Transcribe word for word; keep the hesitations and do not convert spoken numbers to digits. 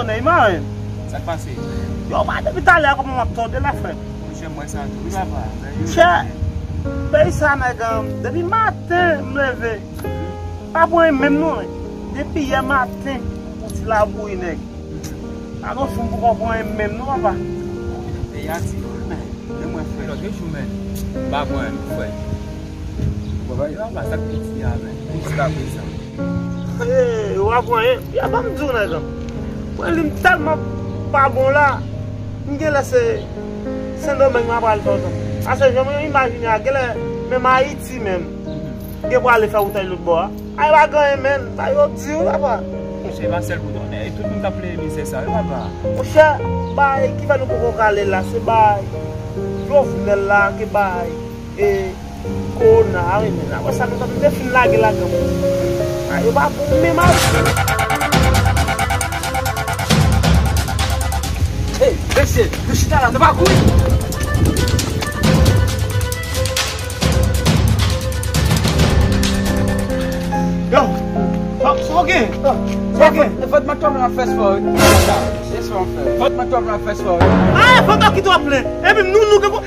Nèg mwen. Sa k pase? Yo, pa depi talè a kòman w ap tonbe la, frè. Monchè, m wè sa tou, wi, papa. Chè, peyi sa, nèg, depi maten m leve, pa pran menm non. Depi yè maten, ou ti labouyi, nèg. Pa gon jou m poko pran menm non, papa. Peyi a di, men, men mwen, frè. Lòt jou, men, m pa pran menm, frè. Bon, bagay la, sa k piti a, men. Jiskaprezan. Ee, w ap wè, ya ban m di w, nèg. Mwen, li m tèlman pa bon la, m genlè se Sendomeng m ap pral tonton. Paske jan mwen imajine a, genlè menm Ayiti menm, gen pwale fè woutay lòt bò a. Ay, pa gen anyen, menn. Sa yo di w, papa. Monchè, e pa sèl pou tonton, e tout moun k ap plede mizè sa yo, papa. Monchè, bay, ki fè nou poko kale la, se bay Jovenel la, ke bay. E kowona a, wi, men apre sa, nou t ap te fin lage lagan. A, yo pa bon menm avè. Hey, mesye, nou chita la, nou pa kouri. Yo, sa w gen? Sa w gen? Fòt mwen twòp nan fès fò, wi. Fòt mwen twòp nan fès fò, wi. A, fòt ki twòp plen. Epi nou, nou gen ko.